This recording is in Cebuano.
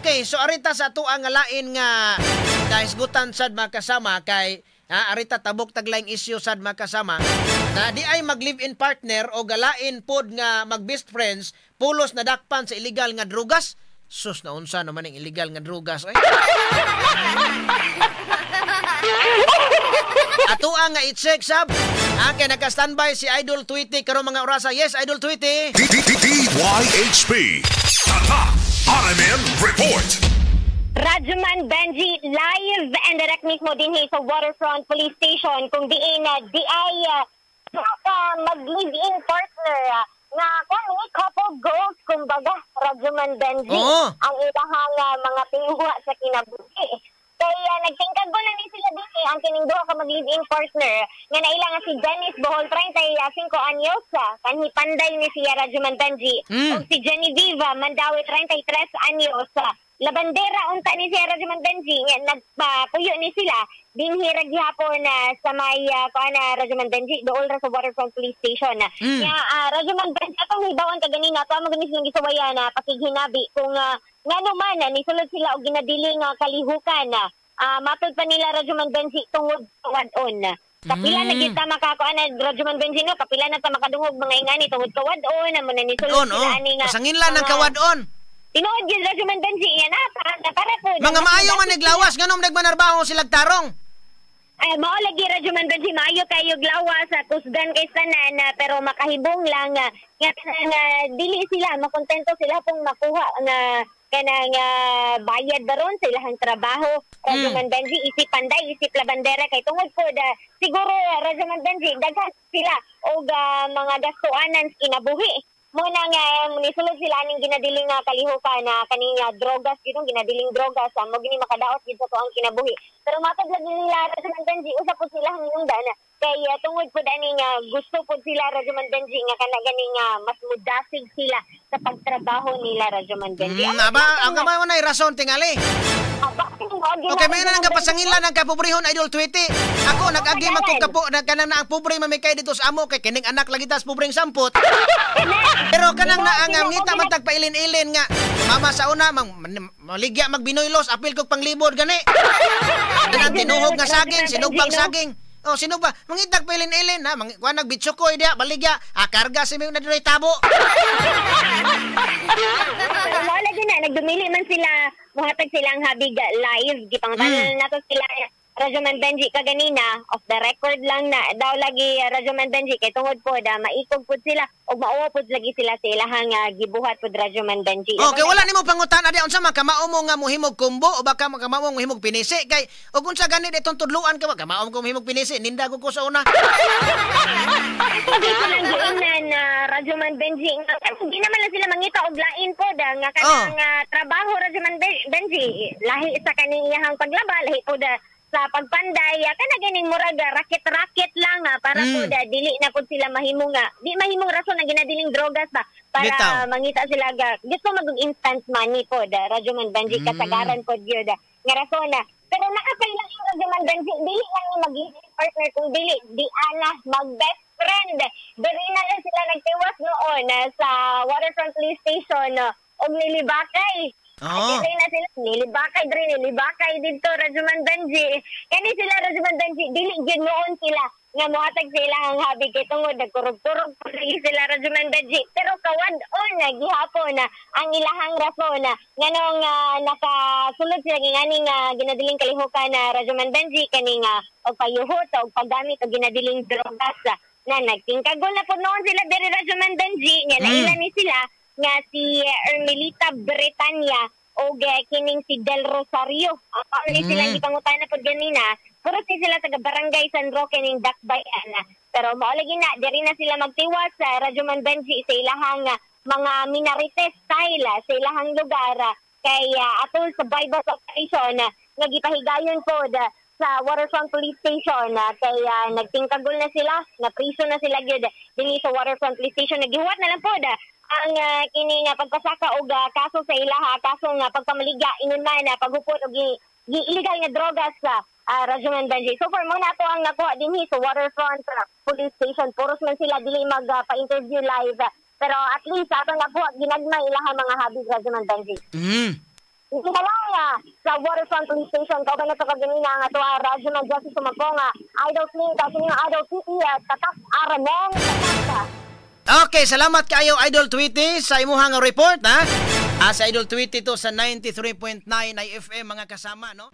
Okay, so arita sa ato ang lain nga nahisgutan sad, makasama, kay arita tabok taglaing issue sad, makasama, na di ay mag live-in partner o galain pod nga mag best friends pulos nadakpan sa illegal nga drugas. Sus, naunsa naman ang illegal nga drugas ay. Ato ang nga i-check sab. Kay naka-standby si Idol Tweety karong mga orasa. Yes, Idol Tweety. DYHB. Tatak RMN Report. Radyoman Benji, live and direct mismo din sa Waterfront Police Station kung diin di ay mag-live-in partner nga kung ni couple goals kumbaga, Radyoman Benji, ang ilahang mga tinguha sa kinabuhi. Kaya nagtingkag ko na ni sila din ang kining duha ka mag-live-in partner nga naila nga si Dennis Bohol, 35 anyos, kanhi panday ni siya, Radyoman Benji, ug si Genevieve Mandawi, 33 anyos, labandera unta ni siya, Radyoman Benji, nga nagpapuyo ni sila dinhi ra gihapon sa may kuan na, Radyoman Benji, dool ra sa Waterfront Police Station. Nga Radyoman Benji, atong hibawan kaganina to amo gani silang gisuwayan na pakighinabi kung ngano man nisulod sila og ginadili nga kalihukan. Matod pa nila, Radyoman Benji, tungod kawad-on. Kapila na gyud ta makakuan na, Radyoman Benji, no, kapila na ta makadungog mga ingani tungod kawad-on amo na nisulod On, sila oh. ani nga Pasanginlan ng mga- kawad-on. Tinuod gyud, Radyoman Benji, yan na para po. Mga maayo man naglawas nganom nagmanarbaho silag tarong? Ay, mao lagi, Radyoman Benji, maayo kayo glawas sa kusgan kay tanan, pero makahibong lang nga kanang dili sila makontento sila pong makuha nga kanang bayad baron sa ilahang trabaho. Radyoman Benji, isip panday, isip labandera kay tungod po da siguro, Radyoman Benji, daghan sila og mga gastuanan sa kinabuhi. Mo na nga nisulod sila aning ginadiling nga kalihukan na kaning drogas gyud, ginadiling drogas mo gini makadaot gid sa tuang kinabuhi. Pero matod lagi nila, Radyoman Benji, usa pud sila ang hinungdan kay tungod pud ani nga gusto pud sila, Radyoman Benji, nga kana gani nga mas mudasig sila sa pagtrabaho nila, Radyoman Benji. Aba, ang kamao na rason tingali. Aba, tinuod gyud Okay, na, may na Radyoman nga pasangilan ang kapobrehon, Idol Tweety. Ako nag-agi man kog kapo na kanang na ang pobre mamikay dito sa amo kay kining anak lagi tas pobreng sampot. Pero kanang naa nga ngita man tag pailin-ilin nga mama sa una mang maligya magbinoylos apil kog panglibod gani. Kanang tinuhog nga saging, sinugbang saging. Oh, sino ba? Mangitag pailin-ilin ha, mang kuan nagbitsukoy diha baligya, karga si na diri tabo. Pero mao lagi na nagdumili man sila, muhatag sila ang habig live, gipangtanan nato sila, Radyoman Benji, kaganina. Off the record lang na daw lagi, Radyoman Benji, kay tungod po da maikog pud sila ug mauwa pud lagi sila sa ilahang gibuhat pud, Radyoman Benji. Okay, wala nimo pangutan adi unsa man kamao mo nga mohimog kumbo o baka kamao mo mohimog pinisi kay og unsa gani ditong tudluan ka ba kamao mo mohimog pinisi ninda ko sa una. Hindi ko lang giingnan na, Radyoman Benji, nga hindi naman lang sila mangita og lain po da nga kanang trabaho, Radyoman Benji, lahi sa kaning iyahang paglaba, lahi po da sa pagpanday, kana ganing murag raket-raket lang para po da dili na pud sila mahimo nga di mahimong rason ang ginadiling drogas ba para Bitaw. mangita sila ga gusto mag instant money po da, Radyoman Benji, kasagaran po gyud nga rason na. Pero nakapay lang yung, Radyoman Benji, dili lang ni mag partner kung dili di ana mag best friend. Diri na lang sila nagtiwas noon sa Waterfront Police Station og nilibakay. Diri na sila nilibakay diri, nilibakay didto, Radyoman Benji. Kani sila, Radyoman Benji, dili gyud noon sila nga mohatag sa ilang habi kay tungod nagkurog-kurog po lagi sila, Radyoman Benji. Pero kawad-on na gihapon na ang ilahang rason na nganong nakasulod sila ngani nga ginadiling kalihukan na, Radyoman Benji, kani nga og payuhot og paggamit og ginadiling drogas na nagtingkagol na po noon sila diri, Radyoman Benji, nga naila ni sila nga si Ermelita Bretanya o kining si Del Rosario. Ang ni sila gipangutana pod ganina, puro si sila taga Barangay San Roque ning Dakbayan. Pero mao lagi na diri na sila magtiwas sa Radyoman Benji sa ilahang mga Minarites style sa ilahang lugar kay atol sa Bible operation nga gipahigayon pod sa Waterfront Police Station kay nagtingkagol na sila, napriso na sila gyud dinhi sa Waterfront Police Station. Nagihuwat na lang pod ang kini nga pagpasaka og kaso sa ilaha, kaso nga pagpamaligya ingon man na paghupot og illegal nga drogas sa Radyoman Benji. So far mo na ato ang nakuha dinhi sa Waterfront Police Station. Puros man sila dili mag pa-interview live. Pero at least atong nakuha ginagmay ilaha mga habig, Radyoman Benji. Gihalong sa Waterfront Police Station. Kauban na to kaganina nga to Radyoman Jesse Sumaponga, Idol Clint, sa inyong Idol City, Tatak RMN, Tatak. Okay, salamat kaayo, Idol Tweety, sa imuhang report ha. Sa Idol Tweety to sa 93.9 IFM, mga kasama, no.